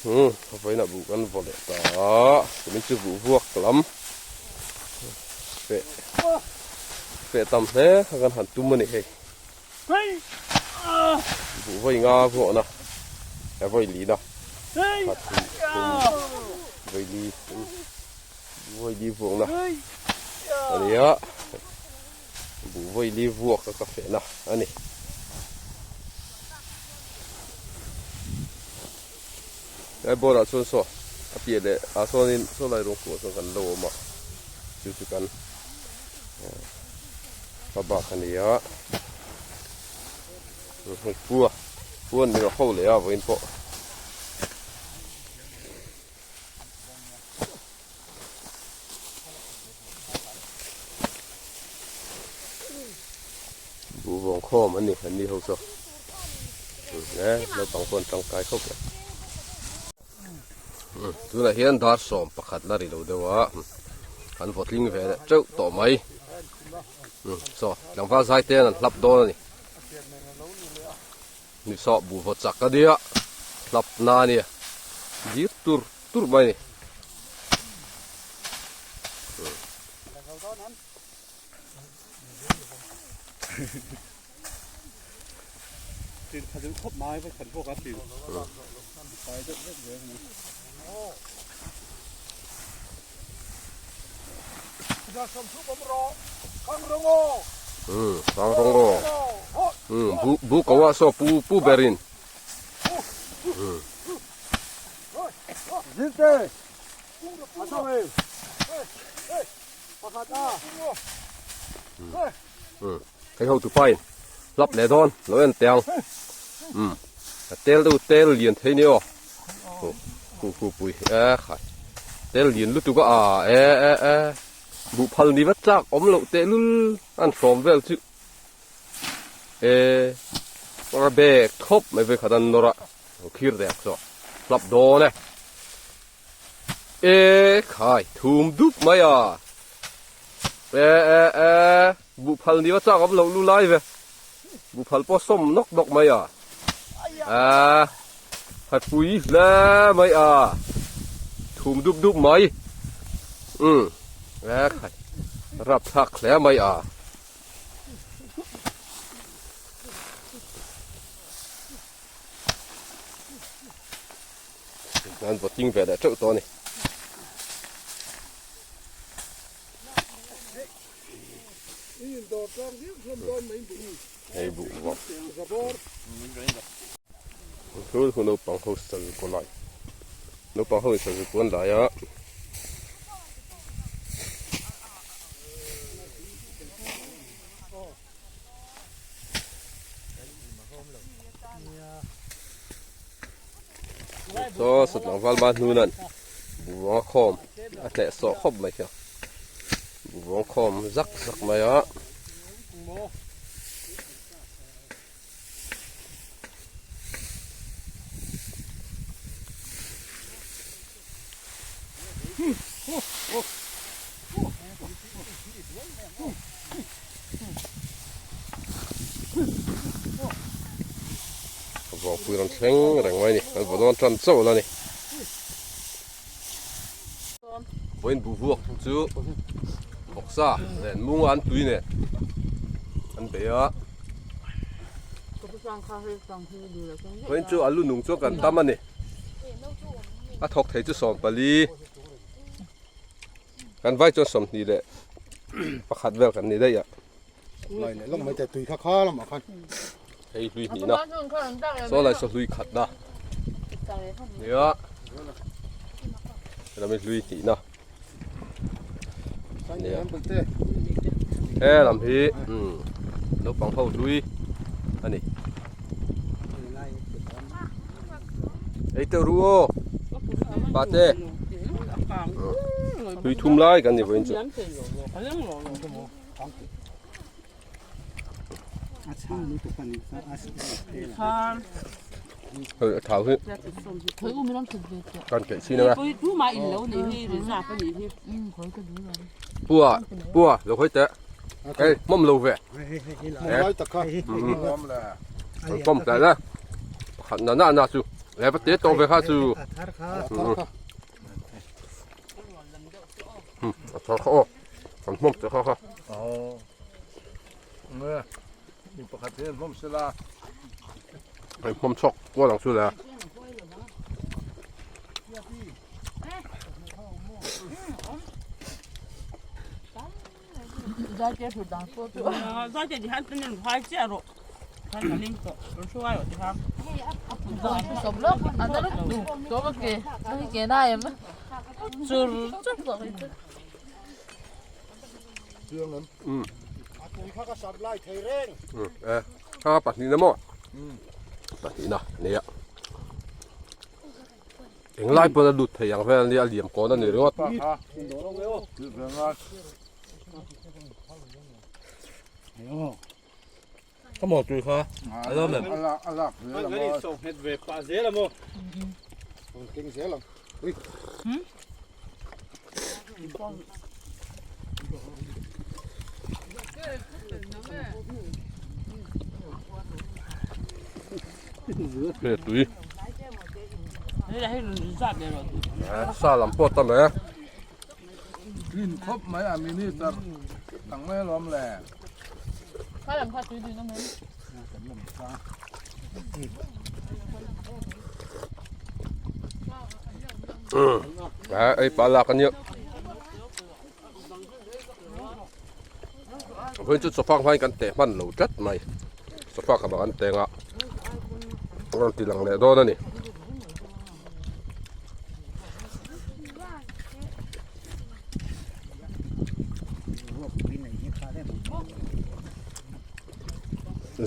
Umm vawiinah buh kan vaw leh ta a kumin chu buh vuak lam feh feh tam hle kha kan han tum a ni hei buh vawi nga vuahna eh vawi lina khat hnih thum vawi li vawi li vuakna a ni a. Buh vawi li vuak a ka fehna a ni. Helai board ah chuan saw a piah leh ah sawnin saw lai rawng kawh chuan kan lo awm a chu chu kan hma bak a ni a pua pua an ni rawh ho leh a vawiin pawh. Buh vawng khawm a ni an ni ho chu e naupang pawh an tangkai khawp mai tunah hian dar sawm pakhat la ri lo deuh a an vaw tling ve leh teuh tawh mai saw tlangval zai te an hlap dawn a ni ni saw buh vaw chak a nia hlap na a nia dir tur tur mai a ni. Bu ko ah saw pu pu berin Hei ho tupa in hlap leh dawn lo en teh ang umm a tel deuh tel lian thei nia aw hu hu pui e khai tel lian lutuk a e e e buh phal ni vat chak awm loh teh lul an hrawm vel chu e a bag thawp mai vei khat an nawr a lo khir dek chu hlap dawn e. E khai thum dup mai a e e e buh phal ni va chak awm loh lu lai ve buh phal pawh sawm nawk nawk mai a a hai pui hle mai a thum dup dup mai um e khai rapthlak hle mai a. An voting ve leh teuh tawh a ni. Hei buh vak. Thu thu naupang ho sazu kaw lai. Naupang ho in sazu kaw an lai a. Chaw sut tlangval ban hnun an buh vawng a khawm a tleh sawh khawp mai khi a buh vawng khawm zak zak mai a. Vawkpui rawn thleng reng mai a ni kan vaw dawn tan chauh la ni vawiin buh vuak chu vawksa leh munga an tui nen an bei a vawiin chu alu nung chu kan tam a ni. A thawk thei chu 14 kan vai chuan 20 leh pakhat vel kan ni daih a. Lai leh lawk mai te tui kha kha lamah khan. Hei hlui hnih na saw lai saw hlui khat na nia helami hlui hnih na nia he lam hi naupang ho hlui a ni. Ei teuh ru aw pate tui thum lai kan ni vawiin chu. Hei a thau hi kan keih chin anga. Pua pua lo hawi teh ei hmawm lo ve lai tak kha hmawm tlai la pakhat na na na chu le va te tawh ve kha chu a thar kha aw kan hmawm teh kha kha pakhat hian hmawm sela hei hmawm chhawk kual ang chu le. Kha pahnihna maw pahnihna nia Englai pawn a lut thei ang vel ania a liam kawn a ni ringawt. Ka maw tui kha a lo mem. He tui. Sa lam pawh tam e. Rin khawp mai a minister ang mai alawm le. Ei pa lak ania. Vawiin chu sofa hmain kan teh hman lo tlat mai. Sofa khamah kan teng a, a rawn ti lang leh dawn a ni.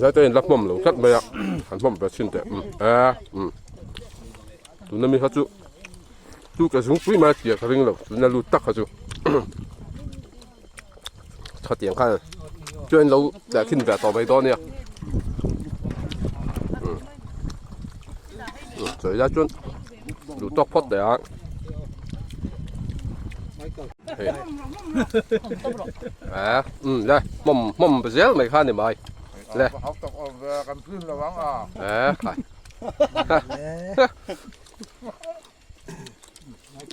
Zai te in la hmawm lo tlat mai a, han hmawm ve chhin teh e tuna mi kha chu chu ka zungpui mai a tia ka ring lo tuna lut tak kha chu khatiang khan chuan in lo teh khin ve tawh mai dawn nia chawi lai chuan duh tawk phawt teh a hei eh um le hmawm hmawm zel mai kha a ni mai le eh khai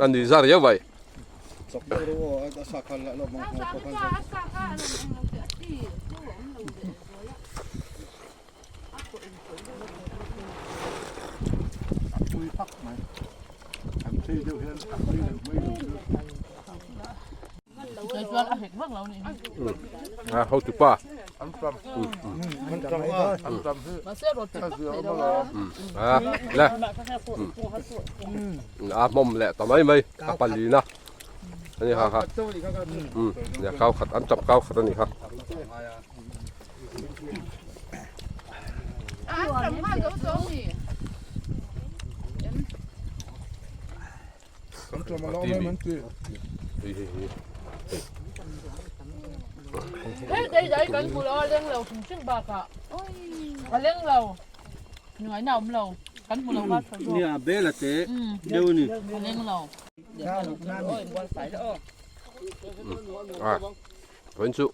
A ni zar riau mai. A hotupa. A le a hmawm leh ta mai mai a palina ani ha ha nia kau khat an chap kau khat ani kha. Vawiin chu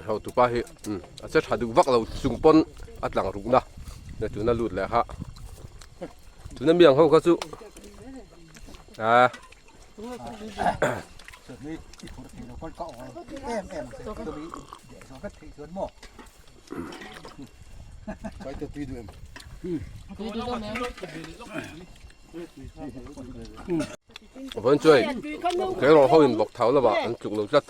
hotupa hi a che tha duh vak lo chung pawn a tlang rukna tuna lut leh kha tuna mi ang ho kha chu Vawiin chu hei kerawh ho in bawk thau lamah an tluk lo tlat.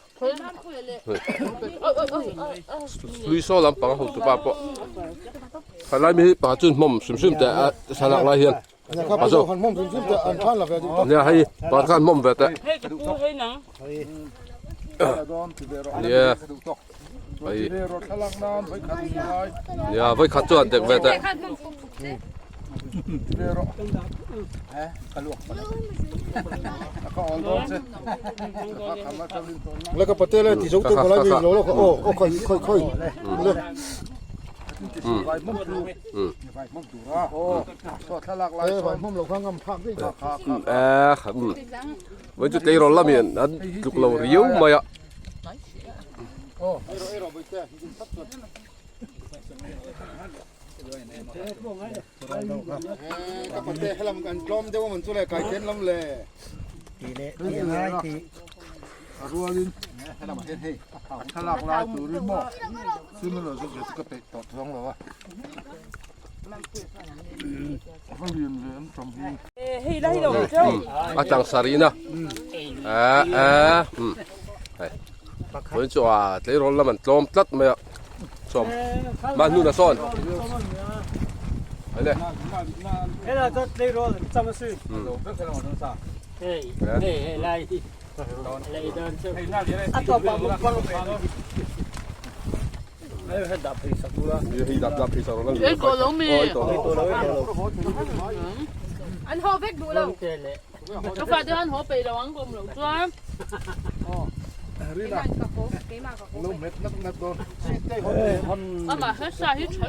Hlui saw lampang hotupa pawh khalai mi hi pakhat chu hmawm hrim hrim teh a thlalak lai hian. Pazo nia hei pakhat khan hmawm ve teh. Nia hei nia vawikhat chuan dek ve teh. Vawiin chu tleirawl lamin an tluk lo riau mai a. A tlang sarihna a a hei vawiin chu a tleirawl lam an tlawm tlat mai a sawm mahni a sawn hei le An haw vek duh lo. Ka fate an haw peih lo ang ka awm loh chuan. Amah he sa hi tha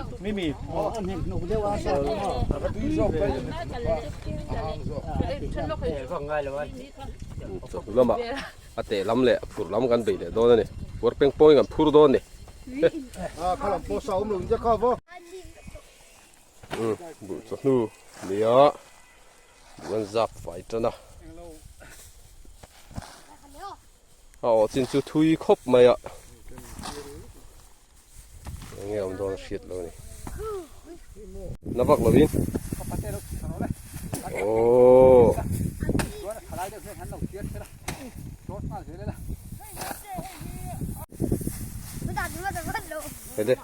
lutuk. Lamah a teh lam leh a phur lam kan bei leh dawn a ni puar peng pawngin kan phur dawn a ni buh chawhnu nia buh an zap fai tan a a awh chin chu thui khawp mai a eng nge awm dawn a hriat lo a ni na vak lovin aww hei le.